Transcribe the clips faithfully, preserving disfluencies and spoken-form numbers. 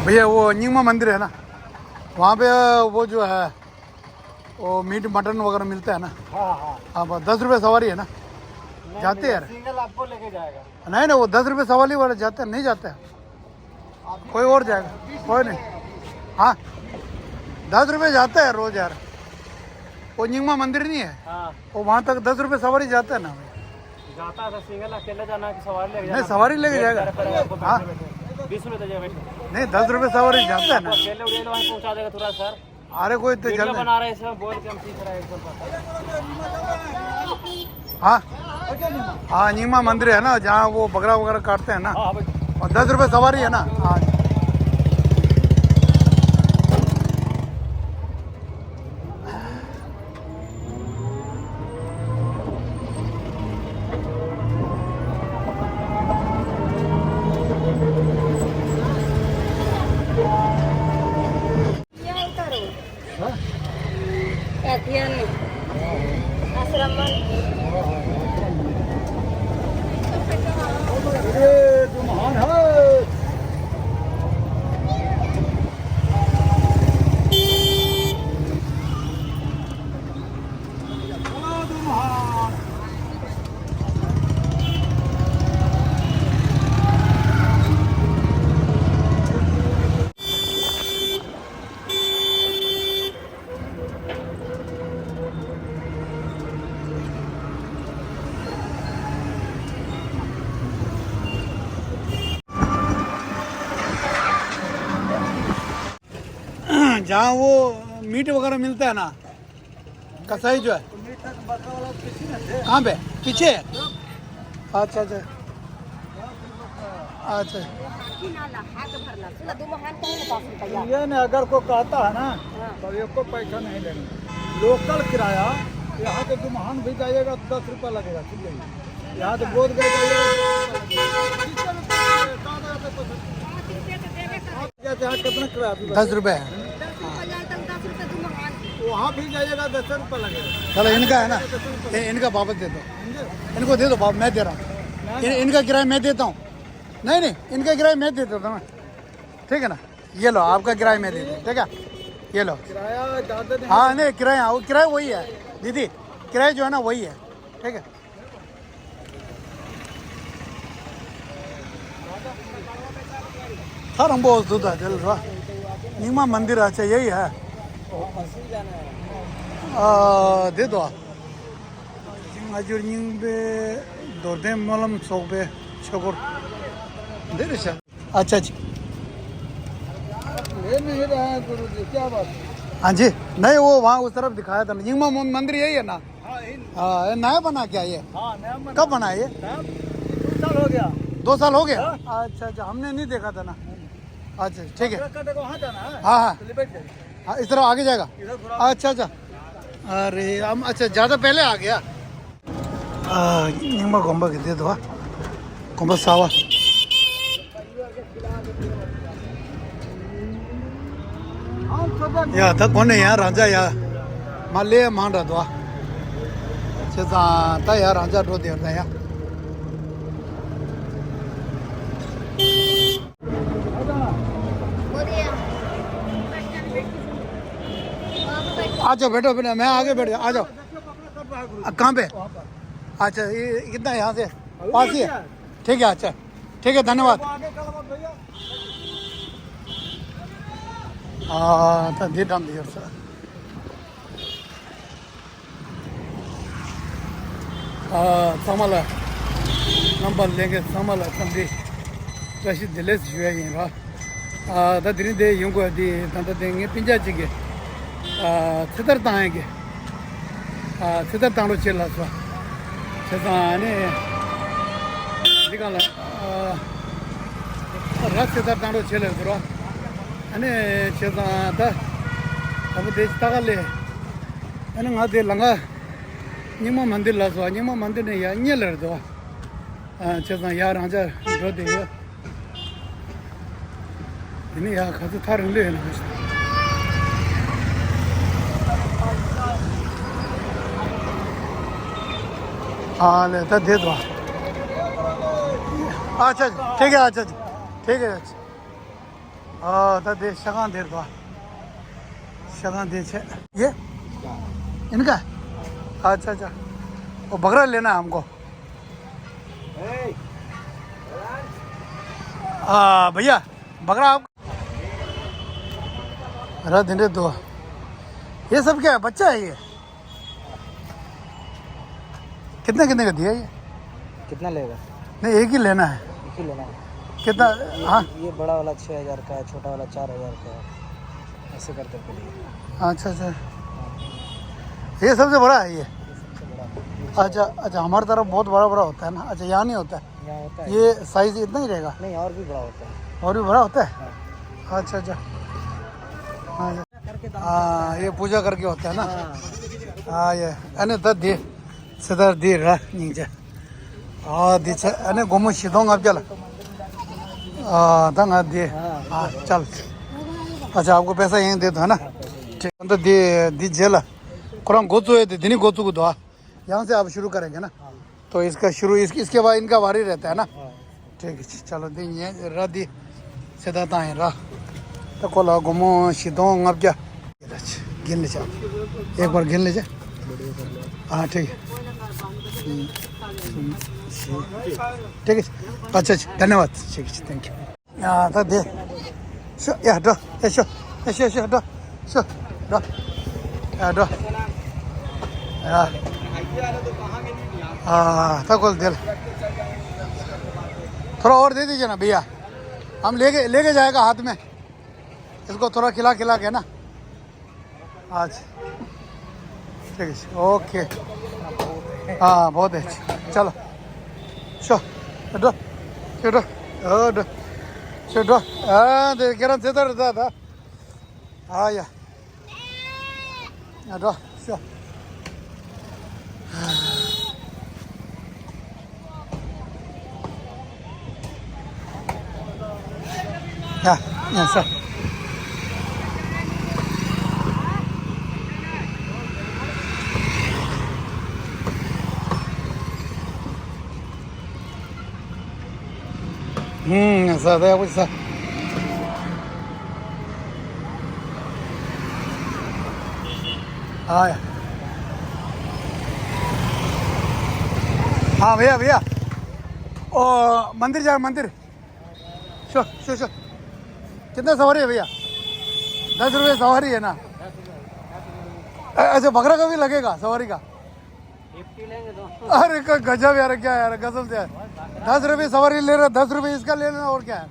भैया, वो निंगमा मंदिर है ना, वहाँ पे वो जो है, वो मीट मटन वगैरह मिलता है ना? हाँ, हाँ। हाँ, बस दस रुपये सवारी है ना? नहीं, जाते नहीं, यार। सिंगल आपको लेके जाएगा। नहीं, नहीं, वो दस रुपये सवारी वाला जाते हैं, नहीं जाते हैं। कोई और जाएगा, कोई नहीं। हाँ, दस रुपये जाता है रोज यार। वो निंगमा मंदिर नहीं है? हाँ। वो वहाँ तक दस रुपये सवारी जाता है ना? जाता है तो सिंगल अकेले जाना है कि सवारी लेके नहीं, जाना? सवारी लेके जाएगा। हाँ। बीस रुपये दे जाएगा, बैठो। नहीं, दस रुपये सवारी जाता है ना? अकेले उड़ेल वहीं पहुँचा देगा थोड़ा सर। अरे कोई तो वीडियो जल्दी बना रहे हैं, इसमें बोल के हम सीख रहे हैं, एकदम पता है। हाँ, हाँ, निंगमा मंदिर है ना, जहाँ वो बकरा वगैरह काटते हैं ना। हाँ, हाँ, भाई। और दस रुपये सवारी है ना। हाँ। यहाँ उतारो। हाँ? काठिया में। आश्रम में। ये जो महान है। जहाँ वो मीट वगैरह मिलता है ना, कसाई जो है। कहाँ पे? पीछे है? अच्छा, अच्छा। अच्छा। ये ने अगर कोई कहता है ना, तो एक को पैसा नहीं लेंगे। लोकल किराया, यहाँ से दुम्हान भी जाइएगा तो दस रुपया लगेगा, ठीक है? यहाँ से बोधगया जाइएगा। क्या, क्या, कितना किराया अभी? दस रुपये है। दस रुपये जाए तो दस रुपये दुम्हान। वहाँ भी जाइएगा, दस रुपये लगेगा। चलो, इनका है ना, दस रुपये। ये इनका वापस दे दो। इनको दे दो, वापस, मैं दे रहा हूँ। नहीं, इन-, नहीं। इनका किराया मैं देता हूँ। नहीं, नहीं, इनका किराया मैं दे देता हूँ। ठीक है ना, ये लो, आपका किराया मैं दे दूँ, ठीक है, ये लो। किराया ज़्यादा नहीं। हाँ, नहीं, किराया, वो किराया वही है दीदी, किराया जो है ना, वही है, ठीक है। ཐག་རིང་པོ་འདུག་ད་དེ་ལ་ར། རྙིང་མ་མན་དིར། ཨ་ཅེ་ཡེ་ཡ། ཨ་དེ་དོ། སྔ་འགྱུར་རྙིང་པའི་རྡོར་གདན་སྨོན་ལམ་ཚོགས་པའི་ཆོས་སྐོར་འདི་རེད་ཤག་ཨ་ཅེ་ཅེ། हाँ जी, नहीं, वो वहाँ उस तरफ दिखाया था ना, निंगमा मंदिर यही है ना? हाँ, नया बना क्या ये? हाँ, नया बना। कब बना ये? नया, दो साल हो गया। दो साल हो गया? हाँ। अच्छा, अच्छा, हमने नहीं देखा था ना। अच्छा, ठीक है। हाँ, हाँ। हाँ, इस तरह आगे जाएगा। अच्छा, अच्छा। अरे, हम, अच्छा, ज़्यादा पहले आ गया। ཨ། རྙིང་མ་དགོན་པ་གི་འདི་འདུག་ཨ། དགོན་པ་གསར་བ། ཡ་ད་དགོན་ནས་ཡང་རང་འཇགས་ཡ། མ་ལས་མང་དྲགས་འདུག་ཨ། བྱས་ཙང་ད་ཡ་རང་འཇགས་འགྲོ་བསྡད་ཡོད་ད་ཡ། आ जाओ, बैठो, बैठो, मैं आगे बैठ जाओ, आ जाओ। आ, कहाँ पे? अच्छा, ये कितना है यहाँ से? पास ही है? ठीक है, अच्छा। ठीक है, धन्यवाद। ཨ། ད་འདི་འགྲམ་དུ་ཡོད་ས། ཨ། ཚང་མ་ལ། རྣམ་པ་ལྷན་རྒྱས་ཚང་མ་ལ་འཚམས་འདྲི་བཀྲ་ཤིས་བདེ་ལེགས་ཞུ་ཡ་ཡིན་ར། ཨ། ད་དེ་རིང་འདིར་ཡོང་དགོས་དེ་ད་ལྟ་དེ་ངའི་སྤུན་ཀྱག་ཅིག་གིས། ཨ། ཚེ་ཐར་བཏང་ཡ་གི། ཨ། ཚེ་ཐར་བཏང་རོགས་བྱེད་ལབ་སོང་། བྱས་ཙང་ཨ་ནི། འདི་གང་ལ། ཨ། ར་ཚེ་ཐར་བཏང་རོགས་བྱེད་ལབ་ཟེར་རོ། ཨ་ནི་བྱས་ཙང་ད། ད་བུ་དེ་ལྟ་ག་ལས། ཨ་ནི་ང་དེ་ལ་ང་། རྙིང་མ་མན་དིར་ལ་སོགས། རྙིང་མ་མན་དིར་ནས་ཡར་སྔོན་ལ་རེད་དོ། ཨ། བྱས་ཙང་ཡར་རང་འཇགས་འགྲོ་བསྡད་ཡོད། དེ་ནས་ཡར་ག་ཚོད་ཐག་རིང་ལོས་ཡོད་ན་མ་ཤེས། ཨ་ལས་ད་བསྡད་དོ། ཨ་ཅེ། ཐེག་གེ། ཨ་ཅེ། ཐེག་གེ། ཨ་ཅེ། हाँ, तो दे शगान देर दो। शगान दे छे। ये? इनका? अच्छा, अच्छा। वो बकरा लेना है हमको। हाँ, भैया, बकरा आप। अरे, दिन रे दो। ये सब क्या है? बच्चा है ये? कितने, कितने का दिया ये? कितना लेगा? नहीं, एक ही लेना है। एक ही लेना है। कितना? ये, हाँ। ये बड़ा वाला छः हज़ार का है, छोटा वाला चार हज़ार का है, ऐसे करते पड़ेगा। अच्छा, अच्छा। ये सबसे बड़ा है ये? ये सबसे बड़ा है। अच्छा, अच्छा, हमारी तरफ बहुत बड़ा बड़ा होता है ना। अच्छा, यहाँ नहीं होता है। यहाँ होता है। ये साइज इतना ही रहेगा? नहीं, और भी बड़ा होता है। और भी बड़ा होता है? हाँ। अच्छा, अच्छा। हाँ, ये पूजा करके होता है ना। हाँ। हाँ, ये अने तो दे, सदर दे रहा नीचे। हाँ, दे छे, अने गोमो शीतों आप क्या ला? हाँ, तंग दे। हाँ, चल। अच्छा, आपको पैसा यहीं दे दो, है ना? ठीक, तो दे, दे जेला। कुरान गोचो है, दे, दिनी गोचो को दो। यहाँ से आप शुरू करेंगे ना। तो इसका शुरू, इस, इसके बाद इनका वारी रहता है ना। ठीक है, चलो, दिन ये राधे सदा ताए रा। तो कोला गोमो शीतों आप क्या? गिन ले जा। एक बार गिन ले जा। हाँ, ठीक है। हम्म, हम्म, ठीक है। अच्छा, अच्छा, धन्यवाद। ठीक है, thank you। 야, ད་དེ། ཤོ། ཡ། འགྲོ། ཡ། ཤོ། ཡ། ཤོ། ཤོ། འགྲོ། ཤོ། འགྲོ། ཡ། འགྲོ། ཡ། ཨ། ད་ཁོལ་དེ་ལ། थोड़ा और दे दीजिए ना भैया, हम लेके, लेके जाएगा हाथ में, इसको थोड़ा खिला, खिला के ना। अच्छा, ठीक है, ओके। हाँ, बहुत है। चलो, शो, डो, शो, डो, ओ, डो, शो, डो। हाँ, दे, गेरन से दर, दा, दा। हाँ, या। या, डो, शो। ཡ། ཡ། ས། ཧུམ། ས། ས། ཡག་པོ་ས། हाँ यार। हाँ भैया, भैया, ओ, मंदिर जा, मंदिर। Show, show, show. कितना सवारी है भैया? दस रुपये सवारी है ना? अ-, अच्छा, बकरा का भी लगेगा सवारी का? फिफ्टी लेंगे तो। अरे, क-, गजब यार, क्या यार, कसम से यार। दस रुपये सवारी ले रहे, दस रुपये इसका ले लेना, और क्या है?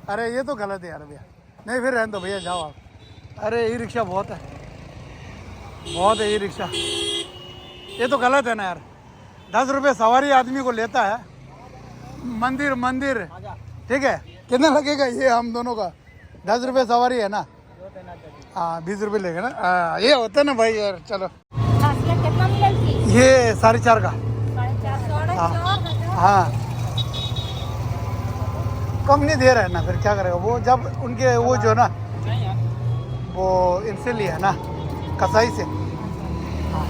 अरे, ये तो गलत है यार भैया। नहीं, फिर रहने दो भैया, जाओ आप। अरे, ई रिक्शा बहुत है, बहुत है ई रिक्शा। ये तो गलत है ना यार, दस रुपये सवारी आदमी को लेता है। मंदिर, मंदिर, ठीक है, कितना लगेगा ये हम दोनों का? दस रुपये सवारी है ना। हाँ, बीस रुपये लेगा ना। हाँ, ये होता है ना भाई यार। चलो। हाँ, ये कितना मिलेगी? ये साढ़े चार का। साढ़े चार सौ। हाँ। हाँ। कम नहीं दे रहे ना, फिर क्या करेगा वो, जब उनके वो जो ना, वो इनसे लिया ना, कसाई से। हाँ।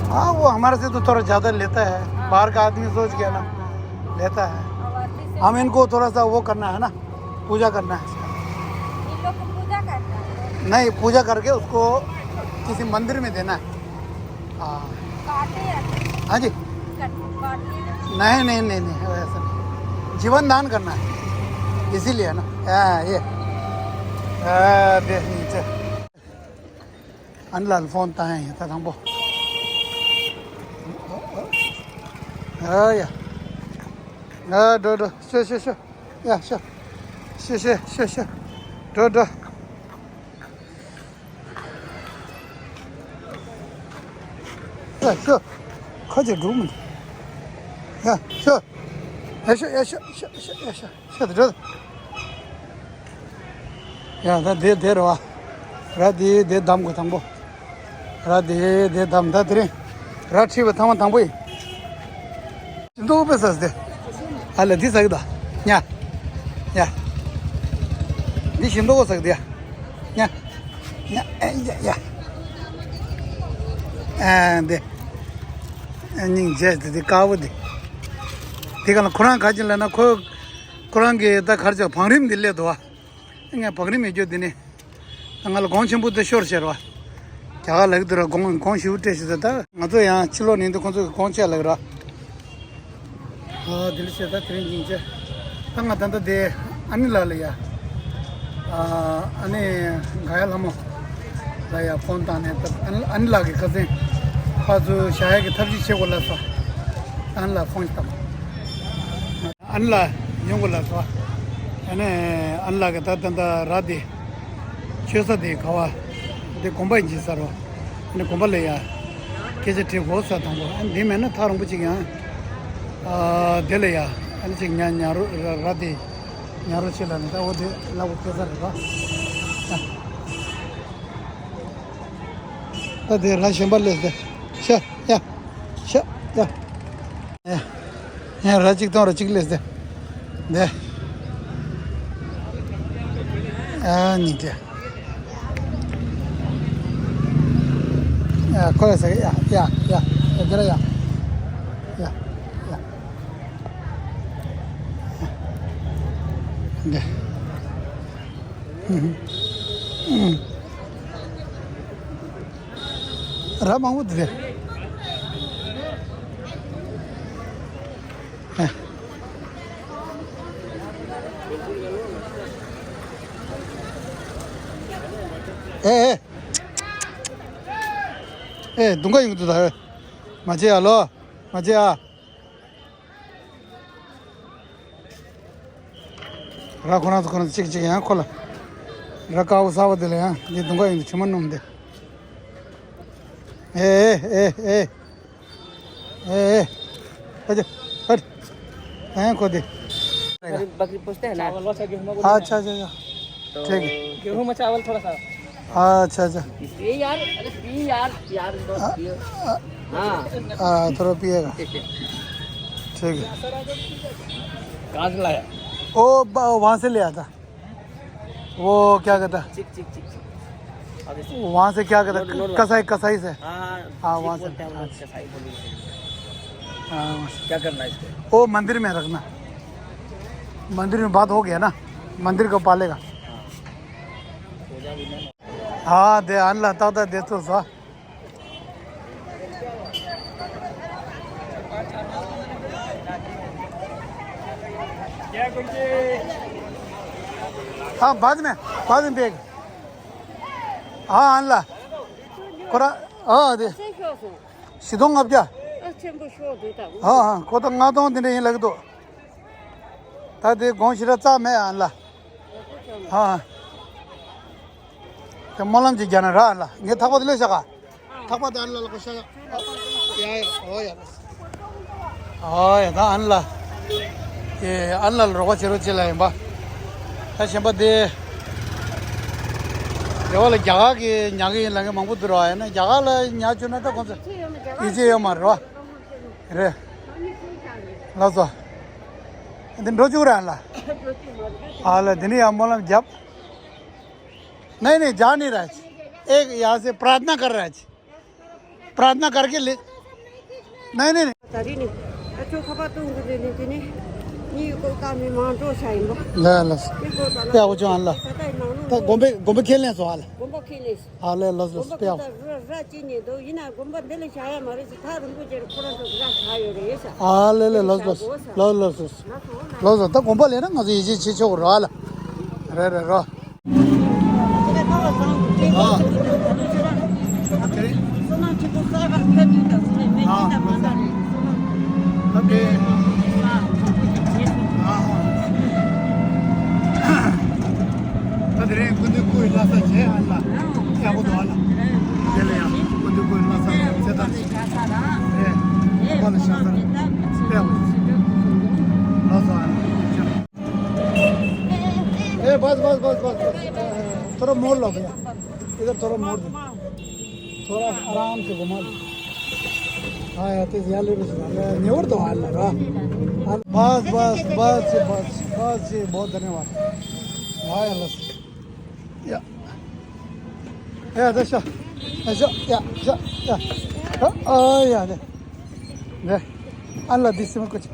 हाँ, वो हमारे से तो थोड़ा ज़्यादा लेता है, बाहर का आदमी सोच गया ना, लेता है। हम इनको थोड़ा सा वो करना है ना, पूजा करना है। इन लोग को पूजा करना है। नहीं, पूजा करके उसको किसी मंदिर में देना है। हाँ। काटे या? हाँ जी। कट-, काटे या? नहीं, नहीं, नहीं, नहीं, वैसा नहीं। जीवन दान करना है, इसीलिए ना। हाँ, ये। हाँ, दे, नीचे। ཨ་ནི་ལ་ཕོན་བཏང་ཡ་ཡིན་ད་དང་པོ། ཨ་ཡ། ཨ་འགྲོ་འགྲོ། ཤོ་ཤོ་ཤོ། ཡ་ཤོ། ཤོ་ཤོ་ཤོ་ཤོ། འགྲོ་འགྲོ། ཡ་ཤོ། ཁ་ཅིག་འགྲོ་མི་འདུག་ཡ་ཤོ། ཡ་ཤོ་ཡ་ཤོ་ཤོ་ཤོ་ཡ་ཤོ། ཤ་དེ་འགྲོ། ཡ་ད་དེ་དེ་རེད་བ། ར་དེ་དེ་བདམས་དགོས་དང་པོ། ར་དེ་དེ་བདམས་ད་དེ་རིང་། ར་ཁྲིད་པ་ཐང་མ་དང་པོ་ཡིན། ཤིང་ཏོག་པས་ཟ་སྟེ། ཨ་ལ་འདི་ཟ་གི་ད། ཉ། ཡ། འདི་ཤིང་ཏོག་ཟ་གི་ད་ཡ། ཉ། ཉ་ཨེ་ཡ་ཡ། ཨ་འདི། སྙིང་རྗེ་དེ་དེ་དཀར་པོ་དེ། དེ་ག་ལ་ཁོ་རང་ག་ཅིག་ལབ་ན་ཁོ། ཁོ་རང་གི་ད་གར་ཅག་བང་རིམ་འདི་སླེབས་འདུག་བ། ངས་བང་རིམ་མེད་རྒྱུ་འདི་ནི། ང་ལ་གོང་ཆེན་པོ་དེ་ཤོར་ཤེར་བ། རྒྱ་གར་ལབ་ཀྱི་འདུག་ར། གོང་གོང་ཞེ་པོ་སྤྲད་ཤེར་ད། ད་ང་ཚོ་ཡང་ཕྱི་ལོགས་ནས་འདི་ཁོང་ཚོ་གི་གོང་ཆེ་ལབ་ཀྱི་ར། ཨ་དེ་ལ་བྱས་ད་དེ་རིང་སྙིང་རྗེ། ད་ང་ད་ལྟ་དེ་ཨ་ནི་ལགས་ལ་ཡ། ཨ་ཨ་ནི་ག་ཡ་ལྷ་མོ་ལ་ཡ་ཕོན་བཏང་ནས་ད་ཨ་ནི་ཨ་ནི་ལགས་ཀྱི་ཁ་སང་ཕར་ཚུར་བཞག་ཡ་གི་ཐབས་ཤེས་བྱེད་དགོས་ལབ་སོང་། ཨ་ནི་ལགས་ཕོན་ཞིག་བཏང་། ཨ་ནི་ལགས་ཡོང་དགོས་ལབ་སོང་། ཨ་ནི་ཨ་ནི་ལགས་ཀྱི་ད་ད་ལྟ་ར་དེ་མཆོད་ས་དེ་ག་བ་དེ་དགོན་པ་ཡིན་གྱི་ཟེར་བ། ཨ་ནི་དགོན་པ་ལ་ཡ་སྐད་ཆ་དྲིས་དགོས་ས་དང་པོ། ཨ་ནི་དེ་མེད་ན་ཐག་རིང་པོ་ཅིག་ཡང་། ཨ་དེ་ལ་ཡ་ཨ་ནི་ཅིག་ཉ་ཉ་རོ་ར་ར་དེ་ཉ་རོ་ཆེ་ལ་ནི་ད་འོ་དེ་ལ་འོ་སྐད་ཆ་རེད་པ། ད་དེ་ར་གཞན་པ་ལས་ཟེར། ཤ་ཡ། ཤ་ཡ། ཡ། ཡ་ར་གཅིག་གཏོང་ར་གཅིག་ལས་ཟེར། དེ། ཨ་ནི་དེ། ཡ་ཁོ་ལ་ཟེར། ཡ་ཡ་ཡ་ཡ་དེ་ར་ཡ། ཡ་ཡ། དེ། ཧུམ་ཧུམ། ར་མང་པོ་འདུག་རེད། ཨེ་ཨེ། ཨེ་དུང་ཁ་ཡོང་གི་འདུག་ད། མ་བྱེད་ཨ་ལོ། མ་བྱེད་ཨ། ར་ཁོ་རང་ཚོ་ཁོ་རང་ཚོ་གཅིག་གཅིག་ཡང་ཁོ་ལ། ར་དཀར་པོ་གསར་པ་དེ་ལ་ཡང་འདི་དུང་ཁ་ཡིན་དུ་ཆུ་མ་སྣུམ་དེ། ཨེ་ཨེ་ཨེ་ཨེ། ཨེ་ཨེ། ཨ་ཅག་ཨ་ཅག་ཨེ་ཁོ་དེ། बकरी पोसते हैं ना। हाँ, अच्छा अच्छा अच्छा। तो ठीक है। गेहूं में चावल थोड़ा सा। अच्छा अच्छा। ये यार, अरे पी यार, यार, हाँ। हाँ, थोड़ा पिएगा। ठीक है। कहाँ से लाया? वो ब- वहाँ से ले आया था। वो क्या कहता? चिक चिक चिक चिक। वहाँ से क्या कहता? कसाई, कसाई से। हाँ हाँ, वहाँ से। हाँ, वहाँ से। क्या करना है इसको? वो मंदिर में रखना। मंदिर में बात हो गया ना, मंदिर को पालेगा। हाँ दे, अनला तक दे तो सा। ཨ་བ་དེ་མེད། བ་དེ་འདེགས། ཨ་ཨ་ལ། ཁོ་ར། ཨ་དེ། ཤི་དོང་ལྔ་བརྒྱ། ཨ་ཆེན་པོ་ཤོག་དེ་དང་། ཨ་ཨ་ཁོ་ད་ལྔ་སྟོང་དེ་འདྲ་ཡིན་ལབ་ཀྱི་འདུག་ད་དེ་དགོངས་ཞེ་དྲག་རྩ་མེད་ཨ་ལ། ཨ་ཨ། དེ་སྨོན་ལམ་ཅིག་རྒྱག་ན་རག་ཨ་ལ། ངས་ཐག་པ་དེ་ལོས་བཞག་ག་ཐག་པ་དེ་ཨ་ལ་ལ་ཁོ་ཤ་ཡ། ཡ་ཡ་ཨོ་ཡ། ཨོ་ཡ་ད་ཨ་ལ། ཨེ་ཨ་ལ་ལ་རོགས་པ་བྱེད་རོགས་བྱེད་ལ་ཡིན་པ། ད་གཞན་པ་དེ། རེ་བ་ལ་རྒྱ་གར་གི་ཉག་གི་ཡིན་ལ་ངས་མང་པོ་འདུག་རོགས་ཡིན་ན་རྒྱ་གར་ལ་ཉག་བཅུག་ན་ད་ཁོང་ཚོ་ཡིད་ཆེས་ཡོད་མ་རེད་བ། རེད། ལགས་སོ། འདི་འགྲོ་བཅུག་ར་ལ། ཨ་ལ་འདི་ནི་ཡང་སྨོན་ལམ་རྒྱབ། नहीं नहीं जा नहीं रहा है। एक यहाँ से प्रार्थना कर रहा है। प्रार्थना करके ले। नहीं नहीं नहीं। ད་རེས་ནི་ཨ་ཅོ་ཁ་པར་གཏོང་གི་རེད་ནི་དེ་ནི་ཉིད་ཀོ་ཀ་མི་མང་འགྲོ་ཤ་ཡིན་པ། ལ་ལ། མི་ཀོ་ཀ་ལ་ཡ་འུ་ཅོ་ཨ་ལ། ད་ད་ཡིན་ནང་ད་དགོན་པའི་དགོན་པའི་ཁས་ལེན་སོང་ཨ་ལ། དགོན་པ་ཁས་ལེན་སོང་། ཨ་ལས་ལོས་ལོས་དགོན་པ་ཁས་ལེན་ར་ར་ཅི་ཉེ་དོ་ཡིན་ན་དགོན་པ་འདི་ལ་བཞག་ཡ་མ་རེད་ཟེར་ཐག་རིང་པོ་ཅེར་ཁོ་རང་ཚོ་ར་བཞག་ཡོད་རེད་ས། ཨ་ལས་ལས་ལོས་ལོས་ལོས་ལོས་ལོས། ལོས་ལོས་ད་དགོན་པ་ལས་ན་ང་ཚོ་ཡིད་ཆེས་བྱེད་ཆོག་གི་རེད་ཨ་ལ། རེད་རེད་རོ། ए, बस, बस, बस, बस, बस। थोड़ा मोड़ लो भैया, इधर थोड़ा मोड़ दो, थोड़ा आराम से घुमा लो। हाँ यार, तेज यार, ले बस, ले, नेवर तो हाल लगा। बस, बस, बस, बस, बस, बहुत धन्यवाद। हाँ यार, बस। या। या, दे, शा। या, शा, या, शा, या। हाँ, आ, या, दे। ལེ། ཨ་ལ་འདི་སེམས་ཀོ་ཆ།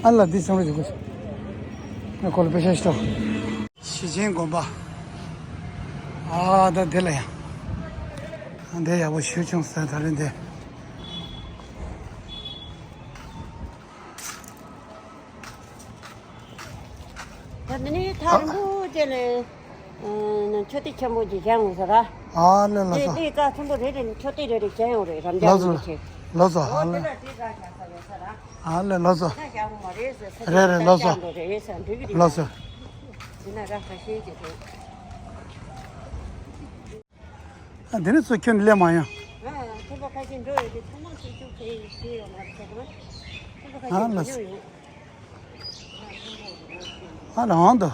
ཨ་ལ་འདི་སེམས་རུ་ཅིག་ཀོ་ཆ། ང་ཁོ་ལ་པེ་ཤ་ཤི་ཏོ། ཞི་ཆེན་དགོན་པ། ཨ་ད་འདི་ལ་ཡ། འདི་ཡག་པོ་ཞུ་བྱུང་ཟེར་ད་རེད་འདི། ད་འདི་ནི་ཐག་རིང་པོ་བཅད་ནས་མཆོད་རྟེན་ཆེན་པོ་ཅིག་བཞེངས་ཡོང་ས་ར། ཨ་ལེ་ལགས་སོ། དེ་དེ་ཀ་ཆེན་པོ་རེ་རེ་མཆོད་རྟེན་རེ་རེ་བཞེངས་ཡོང་རེད། རབ་འབྱམས་ལགས་སོ། ཆེ། ལགས་སོ། ཨ་ལེ། ཨ་ལེ་ལགས་སོ། རེད་རེད་ལགས་སོ། ལགས་སོ། འདི་ན་ར་ཁ་ཤས་ཅིག་རེད། ཨ་དེ་ནས་ཚུར་ཁྱོན་ནས་སླེབས་མ་ཡོང་། ཨ་ཁྱོན་པ་ཁ་ཤས་འགྲོ་ཡོད་དེ་ཚང་མ་ཚུར་ཅུག་ཁྱེར་ཡོང་ཁྱེར་ཡོང་མ་རེད་ཟེར་གི་ན། ཁྱོན་པ་ཁ་ཤས་ཨ་ལགས་སོ། འགྲོ་ཡོང་། ཨ་ལ་འོང་དོ།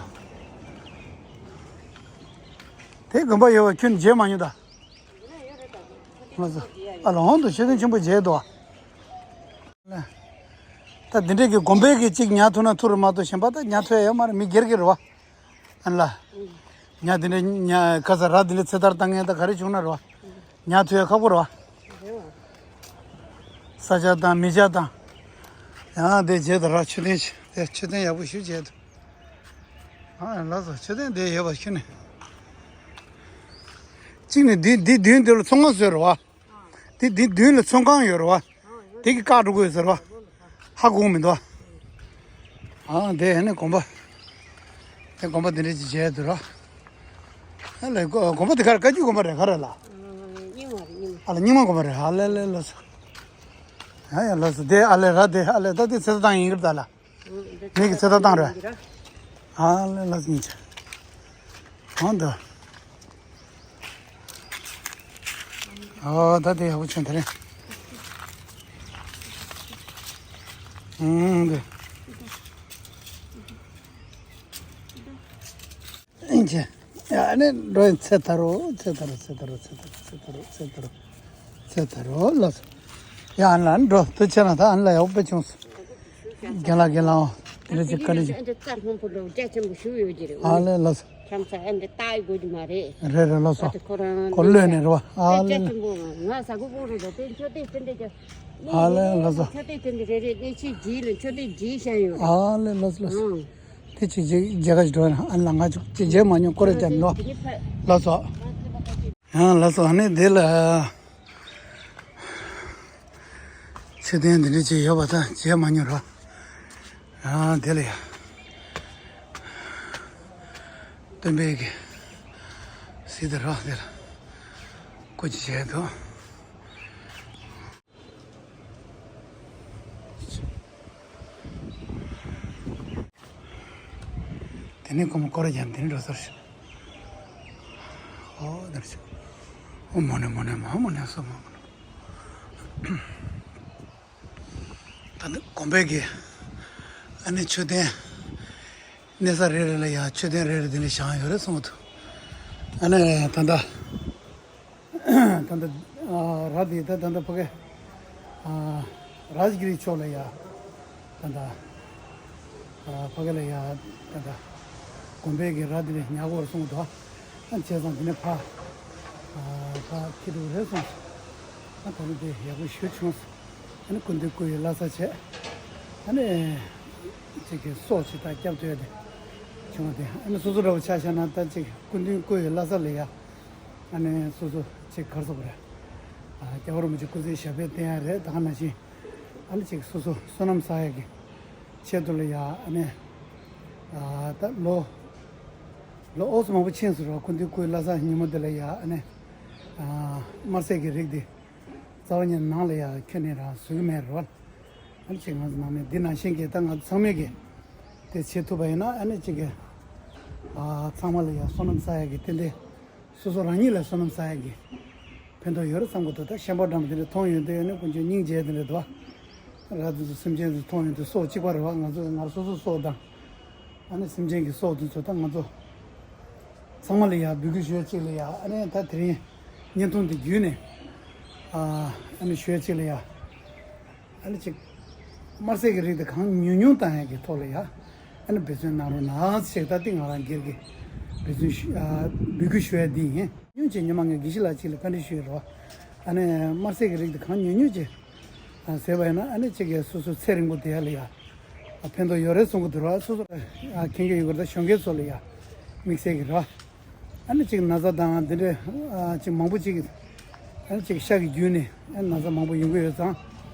དེ་དགོན་པ་ཡོད་པ་ཁྱོན་མཇལ་མ་མྱོང་ད། ལགས་སོ། ཨ་ལ་འོང་དོ་མཆོད་རྟེན་ཆེན་པོ་མཇལ་དོ། ད་འདི་འདྲས་ཀྱི་དགོན་པའི་གི་གཅིག་ཉར་ཐུབ་ན་ཐུབ་རེད་མ་གཏོགས་གཞན་པ་ད་ཉར་ཐུབ་ཡ་ཡོད་མ་རེད། མི་སྒེར་གྱི་རེད་བ། ཨ་ལ། ཉ་དེ་འདྲ་ཉ་ཁ་ས་ར་དེ་འདྲ་ཚེ་ཐར་བཏང་མཁན་དང་ག་རེ་བྱུང་ན་རོ། ཉ་ཐོས་ཁག་པོ་རོ། ས་ཆ་དང་མི་ཆ་དང་། ཡང་དེ་རྗེས་དུ་ར་མཆོད་རྟེན་ཞིག་དེ་མཆོད་རྟེན་ཡག་པོ་ཞིག་བྱས་འདུག་ཨ་ལགས་སོ། མཆོད་རྟེན་དེ་ཡོད་པ་ཤི་ནས། གཅིག་ནས་འདི་འདི་མདུན་དེ་ལ་ཚོང་ཁང་བཟོས་རོ། དེ་འདི་མདུན་ལ་ཚོང་ཁང་ཡོད་རེད་བ། དེ་གི་བཀག་འགྲོ་དགོས་ཟེར་བ། ཧ་གོ་མི་འདུག་ཨ་དེ་ཨ་ནི་དགོན་པ། དེ་དགོན་པ་འདི་འདྲ་ཅིག་མཇལ་འདུག་ར། ཨ་ལས་དགོན་པ་དེ་ག་རེ་བཀའ་བརྒྱུད་དགོན་པ་རེད་ག་རེ་ལ། རྙིང་བ་རེད་རྙིང་བ། ཨ་ལ་རྙིང་མ་དགོན་པ་རེད། ཨ་ལས་ལས་ལགས་སོ། ཨ་ཡ་ལགས་སོ། དེ་ཨ་ལས་ར་དེ་ཨ་ལས་ད་དེ་ཚེ་ཐར་བཏང་ཡིན་གི་རེད་ད་ལ། ངེད་ཀྱི་ཚེ་ཐར་བཏང་རེད། ཨ་ལས་ལགས་སོ་ཉིན་ཆ། ཨ་འདི། ཨོ་ད་དེ་ཡག་པོ་བྱུང་དེ་རེད། ཨང་འདི། ཨིན་ཅི། ཡ་ནི་འགྲོ་ཡིན། ཚེ་ཐར་རོ་ཚེ་ཐར་རོ་ཚེ་ཐར་རོ་ཚེ་ཐར་རོ། ཚེ་ཐར་རོ་ལགས་སོ། ཡ་ཨ་ནི་ལ་འགྲོ་དུ་ཆེ་ན་ད་ཨ་ནི་ལ་ཡག་པོ་བྱུང་སོང་། རྒན་ལགས་རྒན་ལགས་འོ། དེ་འདྲ་ཅིག་ག་འདྲ་ཅིག་ཨ་འདྲ་རྩ་སྔོན་པོ་ལོ་རྒྱ་ཆེན་པོ་ཞུ་ཡོད་ཀྱི་རེད། ཨ་ལས་ལགས་སོ། ཁྱམས་ཚ་ཨ་འདྲ་ལྟ་ཡི་དགོས་ཀྱི་མ་རེད། རེད་རེད་ལགས་སོ། ཨ་དེ་ཁོ་རང་ཁོ་ལོས་ནས་རེད་བ། ཨ་རྒྱ་ལས། ཆེན་པོ་ང་ཟ་གུ་པོ་རེད་དོ། དེ་མཆོད་རྟེན་དེ་འདྲ་ཀྱང་། ཨ་ལས་ལགས་སོ། མཆོད་རྟེན་དེ་འདྲ་རེ་རེ་གནས་ཆེན་རྗེས་ལ་མཆོད་རྟེན་རྗེས་བཞག་ཡོད་རེད། ཨ་ལས་ལགས་སོ་ལགས་སོ། ཨང་། དེ་ཅིག་ཅིག་མཇལ་ཁ་ཞིག་འགྲོ་ན་ཨ་ལ་ང་ཅིག་ཅིག་མཇལ་མ་མྱོང་སྐོར་ར་རྒྱབ་འགྲོ། ལགས་སོ། ཡང་ལགས་སོ། ཨ་ནི་དེ་ལ། མཆོད་རྟེན་འདི་འདྲ་ཅིག་ཡོད་པ་ད་མཇལ་མ་མྱོང་ར། ཡང་དེ་ལ་ཡ། སྟོན་པའི་གི་གཟི་དེ་ར་དེ་ལ་སྐུ་མཇལ་འདུག་དེ་ནས་ཁོ་མོ་སྐོར་ར་རྒྱབ་དེ་ནས་འགྲོ་ཚར་ཤག་ཨོ་དེར་ཤག་ཨོ་མོ་ནས་མོ་ནས་མ་མོ་ནས་སོ་མ་མོ་ནས། ད་ནི་དགོན་པའི་གི་ཨ་ནི་མཆོད་རྟེན་གནས་ས་རེ་རེ་ལ་ཡང་མཆོད་རྟེན་རེ་རེ་དེ་འདྲ་བཞེངས་ཡོད་རེད་གསུངས་འདུག་ཨ་ནི་ད་ལྟ། ད་ལྟ་ཨ་ར་དེ་ད་ད་ལྟ་ཕ་གི་ཨ་རཱཇ་གི་རི་ཕྱོགས་ལ་ཡ་ད་ལྟ་ཨ་ཕ་གི་ལ་ཡ་ད་ལྟ་དགོན་པའི་གི་ར་དེ་ནས་ཉག་གོར་སོང་འདུག་ཨ་བྱས་ཙང་དེ་ནས་ཕ་ཨ་ཕ་ཁྱི་འདུག་རེད་སོང་། ཨ་ད་ནི་དེ་ཡག་པོ་ཞེ་བྱུང་སོང་། ཨ་ནི་སྐུ་མདུན་སྐུ་ཡི་བླ་གཟའ་བྱས། ཨ་ནི་ཅིག་གི་སྲོག་ཅིག་ད་སྐྱབས་བཅོལ་ཡ་དེ་བྱུང་བ་དེ། ཨ་ནི་སོ་སོ་འདྲ་བོ་ཆ་བཞག་ན་ད་ཅིག་སྐུ་མདུན་སྐུ་ཡི་བླ་གཟའ་ལ་ཡ། ཨ་ནི་སོ་སོ་ཅིག་གར་སོང་བ་རེད། ཨ་སྐྱབས་རོགས་མི་ཅིག་སྐུ་ཚེ་ཞབས་པད་བརྟན་ཡ་རེད། ད་ག་ནང་བཞིན་ཨ་ནི་ཅིག་སོ་སོ་བསོད་ནམས་བསགས་ཡ་གི་ཆེད་དུ་ལ་ཡ། ཨ་ནི་ཨ་ད་ལོ་ལོ་ཨོ་སི་མང་པོ་ཕྱིན་སོང་ར། སྐུ་མདུན་སྐུ་ཡི་བླ་གཟའ་ཉིན་མོ་དེ་ལ་ཡ་ཨ་ནི་ཨ་དམར་ཟས་ཀྱི་རིགས་དེ་རྩ་བ་ཉིད་ནང་ལ་ཡ་ཁྱོན་ནས་རང་བཟོ་གི་མེད་ར། ཨ་ནི་ཅིག་ང་ཚོ་ནང་མི་འདི་ནང་བཞིན་གྱི་ད་ང་ཚོ་ཚང་མས་གི་དེ་བྱེད་ཐུབ་པ་ཡིན་ན་ཨ་ནི་ཅིག་གི་ཨ་ཚང་མ་ལ་ཡ་བསོད་ནམས་བསགས་ཡ་གི་ཏན་ཏན། སོ་སོ་རང་ཉིད་ལ་བསོད་ནམས་བསགས་ཡ་གི་ཕན་ཐོགས་ཡོད་རེད་བསམ་གི་འདུག་ད་ཤན་པ་འདྲ་མོ་དེ་འདྲ་མཐོང་ཡོང་དུས་ཨ་ནི་དཀོན་མཆོག་སྙིང་རྗེ་དེ་འདྲ་འདུག་ཨ། ར་དེ་ཚོ་སེམས་ཅན་ཚོ་མཐོང་ཡོང་དུས་སྲོག་གཅིག་པ་རེད་བ། ང་ཚོ་ང་རང་སོ་སོའི་སྲོག་དང་། ཨ་ནི་སེམས་ཅན་གྱི་སྲོག་དེ་ཚོ་ད་ང་ཚོ་ཚང་མ་ལ་ཡ་འབོད་སྐུལ་ཞུ་ཡ་གཅིག་ལ་ཡ། ཨ་ནི་ད་དེ་རིང་བརྙན་ཐུང་འདི་བརྒྱུད་ནས་ཨ་ཨ་ནི་ཞུ་ཡ་གཅིག་ལ་ཡ། ཨ་ནི་ཅིག་དམར་ཟས་ཀྱི་རིགས་དེ་གང་ཉུང་ཉུང་བཏང་ཡ་གི་ཐོག་ལ་ཡ། ཨ་ནི་འབད་བརྩོན་གནང་རོགས་གནང་ཞེས་ད་ལྟ་ང་རང་སྒེར་གྱི་འབད་བརྩོན་ཞུ་ཨ་འབོད་སྐུལ་ཞུ་ཡ་འདི་ཡིན། ཉུང་ཅིག་ཉི་མ་ངས་དགེ་བཤེས་ལགས་གཅིག་ལ་བཀའ་འདྲི་ཞུས་རོགས། ཨ་ནི་དམར་ཟས་ཀྱི་རིགས་དེ་གང་ཉུང་ཉུང་ཅིག་ ཟེར་བ་ཡིན་ན་ཨ་ནི་གཅིག་གིས་སོ་སོ་ཚེ་རིང་པོ་དེ་ཡ་ལ་ཡ་ཕན་ཐོགས་ཡོད་རེད་གསུང་གི་འདུག་ར། སོ་སོ་མཁྱེན་གྱི་ཡོད་གི་རེད། ད་གཞོན་སྐྱེས་ཚོ་ལ་ཡ་དམིགས་བསལ་གྱི་ར། ཨ་ནི་གཅིག་ན་ཚ་དང་འདི་འདྲའི་གཅིག་མང་པོ་གཅིག་ཨ་ནི་གཅིག་ཤ་གི་བརྒྱུད་ནས་ཨ་ནི་ན་ཚ་མང་པོ་ཡོང་གི་ཡོད་ཙང་།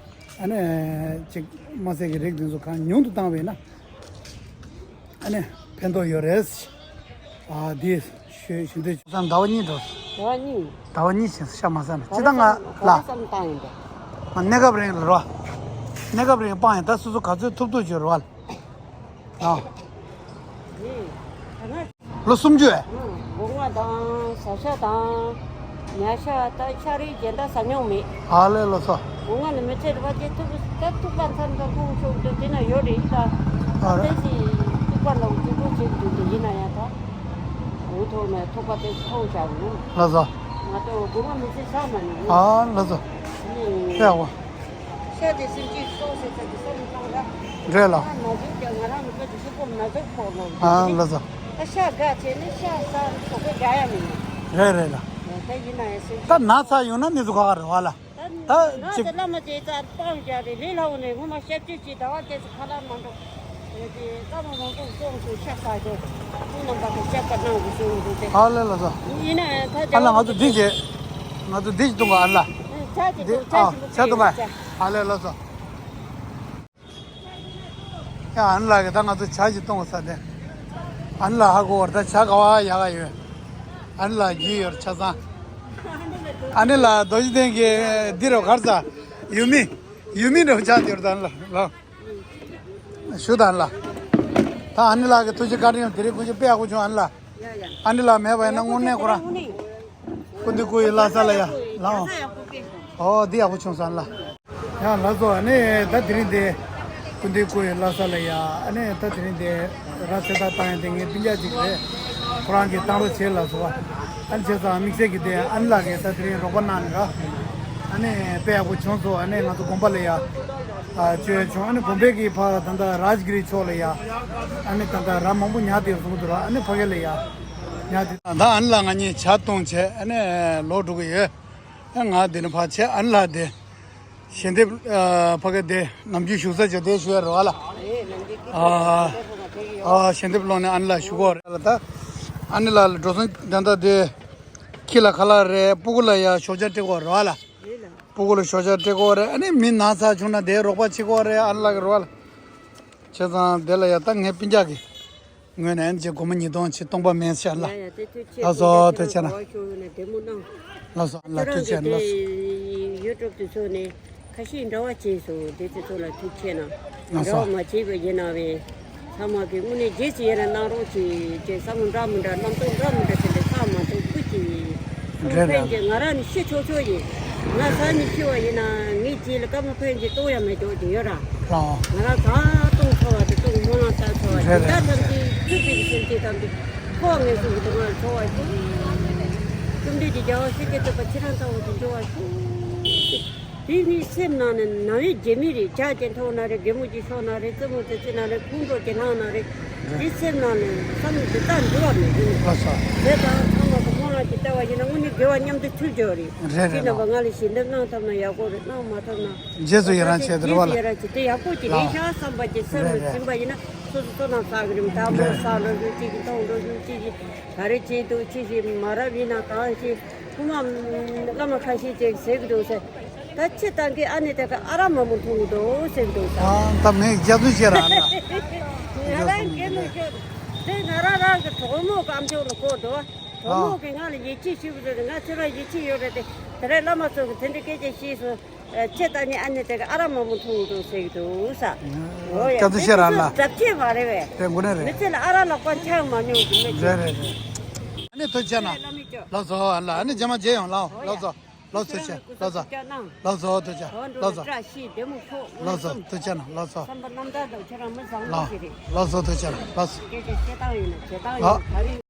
ཨ་ནི་གཅིག་དམར་ཟས་ཀྱི་རིགས་འདི་ཚོ་གང་ཉུང་དུ་བཏང་བས་ན། ཨ་ནི་ཕན་ཐོགས་ཡོད་རེད། ཨ་འདི་ཞུ་ཞུ་འདོད། ཟླ་བ་གཉིས་འགྲོ། ཟླ་བ་གཉིས། ཟླ་བ་གཉིས་ཕྱིན་ཤ་མ་ཟ་ནས་ཅི་ད་ང་ལ། ག་བ་ཙམ་བཏང་ཡིན་པས། ང་གནས་སྐབས་རིང་ལ་རོ། གནས་སྐབས་རིང་སྤང་ཡིན། ད་སོ་སོ་ག་ཚོད་ཐུབ་ཐུབ་བྱོས་རོ་ཨ། ཨ། ནི། ད་ང་། ལོ་སུམ་ཅུ་ཨེ། ཨང་། སྒོ་ང་དང་ཟ་ཤ་དང་། ཉ་ཤ་ད་ཤ་རིགས་གཞན་དག་ཟ་མྱོང་མེད། ཨ་ལས་ལོ་སོ། སྒོ་ང་ནི་མི་ཚེ་རུ་བ་དེ་ཐུག་ད་ཐུག་པ་མཚམས་མཚམས་ཁོང་ཤོག་དུ་དེ་ན་ཡོད་རེད་ད། ཨ་རེད། དེ་སི་ཐུག་པ་ལ་འཇུ་གུ་བྱེད་དུ་དེ་ཡིན་ན་ཡང་ད། འུ་ཐོག་ནས་ཐུག་པ་དེ་ཁོང་བཞག་ནུ། ལོ་སོ། ང་ཏོ་སྒོ་ང་མི་ཚེ་ཟ་མ་ནུ། ཨ་ལོ་སོ། ནི། ཡ་བ། ཤ་དེ་སེམས་ཅན་སོགས་ཟེར་ཚད་ཀྱི་སེམས་གཏོང་ར། རེད་ལ། ཨ་ན་ཟུག་ཀྱང་ང་རང་མི་ཚེ་དུས་སུ་ཀོམ་ན་ཟུག་ཕོག་ལོ། ཨ་ལ་ཟ། ད་ཤ་དགའ་བྱས་ནས་ཤ་ཟ་ཚོགས་པའི་དགའ་ཡ་མིན་ནོ། རེད་རེད་ལ། ད་ཡིན་ན་ཡང་སེམས་ད་ན་ཚ་ཡོང་ན་ནི་ཟུག་ག་རེད་བ་ལ། ད་ད་ང་ཅི། ཚེ་བླ་མ་དེ་ད་སྤང་རྒྱ་རེད་ལས་ལ་འོ་ནས་ངོ་མ་ཤ་བཅུ་ཅིག་ཟླ་བ་སྐྱེས་སུ་ཁ་ལག་མ་འགྲོ། ཡོད་དེ་བླ་མ་མང་པོ་སོང་སུ་ཤ་ཟ་རྒྱུ། ཁོང་རྣམ་པ་གི་ཤ་ཀ་གནང་དགོས་ཞུ་འདུག་སྟེ། ཨ་ལས་ལ་ཟ། ཡིན་ན་ད་ཨ་ལ་ང་ཚོ་འདི་བྱེད། ང་ཚོ་འདི་ཞིག་གཏོང་ག་ཨ་ལ། ཆ་ཅིག་འདི་གཏོང་ཆ་ཨ་ཞིག་ཆ་གཏོང་ག་ཨ་ལས་ལ་ཟ། ཡ་ཨ་ནི་ལགས་ཀྱི་ད་ང་ཚོ་ཇ་ཞིག་གཏོང་ས་དེ། ཨ་ནི་ལགས་ཧ་གོ་བར་ད་ཇ་ག་བ་ཡག་ག་ཡོད། ཨ་ནི་ལགས་རྒྱུས་ཡོད་ཆ་ཚང་། ཨ་ནི་ལགས་རྡོ་རྗེ་གདན་གྱི་འདི་རུ་གར་ས་ཡུལ་མི་ཡུལ་མི་འགྲོ་ཇ་དེ་རུ་ད་ཨ་ནི་ལགས་ལགས། ཞུ་དང་ལ། ད་ཨ་ནི་ལགས་ཀྱི་ཐུགས་རྗེ་བཀའ་དྲིན་དེ་རིང་ཁོང་ཚོ་དཔེ་ཡག་པོ་བྱུང་ཨ་ནི་ལགས། ཡ་ཡ། ཨ་ནི་ལགས་མེད་པ་ཡིན་ན་དངོས་གནས་ཁོ་རང་། ཀུན་འདུས་སྐུ་ཡི་བླ་གཟའ་ལ་ཡ་ལའོ། ཨོ་འདི་ཡག་པོ་བྱུང་ས་ཨ་ནི་ལགས། ཡ་ལགས་སོ། ཨ་ནི་ད་དེ་རིང་དེ་ཀུན་འདུས་སྐུ་ཡི་བླ་གཟའ་ལ་ཡ། ཨ་ནི་ད་དེ་རིང་དེ་ར་ཚེ་ཐར་བཏང་ཡ་དེ་ངའི་སྤུན་ཀྱག་ཅིག་རེད། ཁོ་རང་གིས་བཏང་རོགས་བྱས་ལགས་སོ། ཨ་ནི་བྱས་ཙང་དམིགས་བསལ་གྱི་དེ་ཨ་ནི་ལགས་ཀྱིས་ད་དེ་རིང་རོགས་པ་གནང་ནས་ར། ཨ་ནི་དཔེ་ཡག་པོ་བྱུང་སོང་། ཨ་ནི་ང་ཚོ་དགོན་པ་ལ་ཡ། ཨ་བཅོལ་བྱུང་། ཨ་ནི་དགོན་པའི་གི་ཕ་ད་ལྟ་རཱཇ་གི་རི་ཕྱོགས་ལ་ཡ། ཨ་ནི་ད་ལྟ་ར་མང་པོ་ཉར་དེ་བཟུང་འདུག་ར། ཨ་ནི་ཕ་གི་ལ་ཡ་ཉར་དེ། ད་ཨ་ནི་ལགས་ང་གཉིས་ཇ་བཏུང་བྱས་ཨ་ནི་ལོག་འགྲོ་གི་ཡོད། ཨ་ང་འདི་ནས་ཕར་བྱས་ཨ་ནི་ལགས་དེ་ཞལ་འདེབས་ཨ་ཕ་གི་དེ་ནམ་རྒྱུན་བཞུགས་ས་ཇོ་དེ་ཞུ་ཡ་རོགས་ཨ་ལ། ཨ་ཨ་ཞལ་འདེབས་སློང་ནས་ཨ་ནི་ལགས་ཞུ་གོ་རེད་ལ། ད་ཨ་ནི་ལགས་ལ་འགྲོ་སོང་ད་ལྟ་དེ་ཁྱི་ལ་ཁ་ལག་རེད། སྤུ་གུ་ལ་ཡ་ཞོགས་ཇ་སྤྲད་གོ་རོགས་ཨ་ལ། སྤུ་གུ་ལ་ཞོགས་ཇ་སྤྲད་གོ་རེད། ཨ་ནི་མི་ན་ཚ་བྱུང་ན་དེ་རོགས་པ་བྱེད་གོ་རེད་ཨ་ནི་ལགས་ཀྱི་རོགས་ཨ་ལ། བྱས་ཙང་དེ་ལ་ཡ་ད་ངའི་སྤུན་ཀྱག་གི་ངོས་ནས་ཨ་ནི་ཅིག་སྒོར་མོ་ཉིས་སྟོང་ཅིག་སྟོང་པ་མེད་ཤག་ལ། ཡ་ཡ་དེ་ཐུགས་རྗེ་ཆེ། ལགས་སོ་ཐུགས་རྗེ་ཆེ་གནང་། ལགས་སོ་ཨ་ལ་ཐུགས་རྗེ་ཆེ་ལགས་སོ། ཡུ་ཊུབ་དེ་ཚོ་ནས་ཁ་ཤས་འདྲ་བ་བྱས་སོང་། དེ་ཚོ་ཚོ་ལ་ཐུགས་རྗེ་ཆེ་གནང་། ལགས་སོ། འདྲ་བ་མ་བྱས་པ་ཡིན་ན་བས་ཚང་མ་གི་དངོས་གནས་རྗེས་སུ་ཡི་རང་གནང་རོགས་གྱིས་ཅེས་བསམ་བློ་འདྲ་མི་འདྲ་རྣམ་རྟོག་འདྲ་མི་འདྲ་དེ་འདྲ་ཚང་མ་ཐུགས་ཁུར་གྱིས། རེད་རེད། ཕན་གྱི་ང་རང་ནི་ཤི་ཆོག་ཆོག་ཡིན། ང་ཟ་ནི་ཤི་བ་ཡིན་ན་ངའི་རྗེས་ལ་སྐར་མ་ཕན་གྱི་གཏོང་ཡ་མེད་ཆོག་གི་ཡོད་ར། ལགས། ང་རང་ད་གཏོང་ཚོར་བ་དེ་གཏོང་སྨོན་ལམ་བཏབ་ཚོར་བ་རེད་དེ་ལ་ཐམས་ཅད་ཐུགས་པའི་སེམས་ཅན་ཐམས་ཅད་ཐོག་ངེས་སུ་གི་དུ་མར་འཚོ་བ་ཤོག་རྩོམ་འབྲི་གི་རྒྱལ་བ་སྲས་ཀྱི་བསྟན་པ་ཕྱི་རང་ཚང་བ་དུ་འགྲོ་བ་ཤོག་དེ་ནི་སེམས་ནང་ནས་ན་བའི་རྒྱལ་མི་རེད། ཇ་གྱི་ཐོག་ན་རེད། རྒན་མོ་གྱི་ཤོག་ན་རེད། རྩེད་མོ་རྩེ་རྩེ་ན་རེད། ཁོང་ཁྲོ་གྱི་ནང་ན་རེད། འདི་སེམས་ནང་ནས་བསམ་བློ་དེ་ལྟར་འགྱུར་བ་མེད་དུས་ནས། ལགས་སོ། དེ་དང་ཚང་མ་གི་སྨོན་ལམ་གྱི་ལྟ་བ་ཡིན་ན་དངོས་གནས་དགེ་བ་མཉམ་དུ་འཁྱོལ་རྒྱུ་རེད། རེད་རེད་དེ་རྣམ་པ་ལགས། ང་ལ་ཞལ་འདེབས་གནང་ཐུབ་ན་ཡག་པོ་རེད། གནང་མ་ཐུབ་ན། རྗེས་སུ་ཡི་རང་བྱས་དེ་རེད་བ་ལགས། རྗེས་སུ་ཡི་རང་བྱས་དེ་ཡག་པོ་ཅིག་རེད་ཤག་བསམ་པ་ཅིག་སེམས་ལ་རེད་རེད། འཛིན་པ་ཡིན་ན་སོ་སོ་སོ་ནང་ཟ་གི་རེད། མི་དག་མོ་ཟ་འགྲོ་རྒྱུ་གཅིག་གིས་མཐོང་འགྲོ་རྒྱུ་གཅིག་གིས་ག་རེ་བྱེད་འདུག་ཅི་ཞིག་མ་རབས་ཡིན་ན་གང་ཞིག་ཁུ་མ་བླ་མ་ཁ་ཤས་ཅིག་ཟེར་གི་འདུག་ཟེར། ད་ཁྱི་བཏང་གི་ཨ་ནེ་དེ་ག་ཨ་རག་མང་པོ་འཐུང་གི་འདུག་ཟེར་གི་འདུག་ཟེར། ཨ་ད་མེད་རྒྱ་མཚོ་ཤེས་ར་ཨ་ལ། ང་རང་གི་ནུ་ཤོད་དེ་ང་རང་རང་གི་གྲོགས་མོ་གམ་ཆོག་ལ་གོ་འདུག་གྲོགས་མོ་གི་ང་ལ་ཡིད་ཆེས་ཞུ་གི་འདུག་ང་ཁྱོད་རང་ཡིད་ཆེས་ཡོད་རེད་དེ། དེ་རིང་བླ་མ་ཚོ་གི་དེ་འདྲའི་སྐད་ཆ་བཤད་སོང་། ཁྱེད་ལྟ་ནི་ཨ་ནེ་དེ་ག་ཨ་རག་མང་པོ་འཐུང་འདུག་ཟེར་གི་འདུག་ས། ཨོ་ཡ། སྐྱབས་འཛུགས་བྱེད་ར་ལ། འདྲ་བྱེད་མ་རེད་བས། དེ་དགོས་ནི་རེད། མི་ཚེ་ལ་ཨ་རག་ལ་དཀོན་ཆག་མ་མྱོང་གི་མི་རེད་རེད་རེད། ཨ་ནེ་ཐུགས་རྗེ་ཆེ་གནང་། ལགས་སོ་ཨ་ལ། ཨ་ནེ་རྗེས་མ་མཇལ་ཡོང་ལགས། ལགས་སོ། ལགས་སོ་ཐུགས་རྗེ་ཆེ། ལགས་སོ། ལགས་སོ་ཐུགས་རྗེ་ཆེ། ལགས་སོ། ལགས་སོ་ཐུགས་རྗེ་ཆེ་གནང་། ལགས་སོ། ལགས་སོ་ཐུགས་རྗེ་ཆེ་གནང་། ལགས་སོ། ལགས།